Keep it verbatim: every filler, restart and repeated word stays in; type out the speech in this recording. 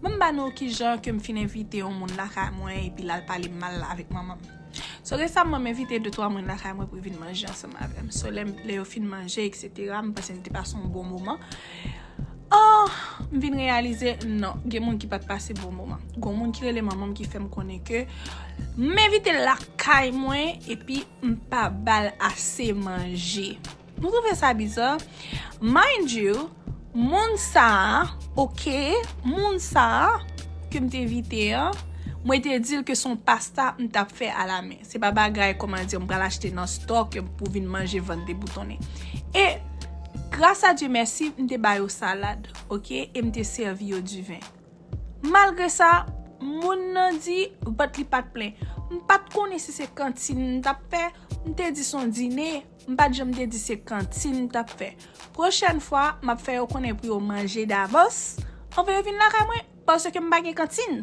Ban m ba nou kijan ke m fin envite yon moun lakay mwen epi l al pale mal avèk manman m. So resaman m envite de twa moun lakay mwen pou vin manje ansanm avè m. So lè, lè yo fin manje, et cetera, m panse n te pase yon bon moman. Oh, m vin reyalize, non, gen moun ki pa t pase bon moman. Gon moun ki rele manman m ki fè m konnen ke m envite l lakay mwen epi m pa ba l ase manje. Nou twouve sa biza? Mind you, moun sa a, ok, moun sa a ke m te envite an, mwen te di l ke se yon pasta m t ap fè alamen. Se pa bagay, kòman di, m pral achte nan stòk pou vin manje vant deboutonnen. E gras a Dye mèsi, m te ba yo salad, ok, e m te sèvi yo diven. Malgre sa, moun nan di vant li pa t plen. M pa t konnen si se kantin m t ap fè, m te di se yon dine, m pa t janm te di se kantin m t ap fè. Pwochèn fwa, m ap fè yo konnen pou yo manje davans anvan yo vin lakay mwen, paske m pa gen kantin.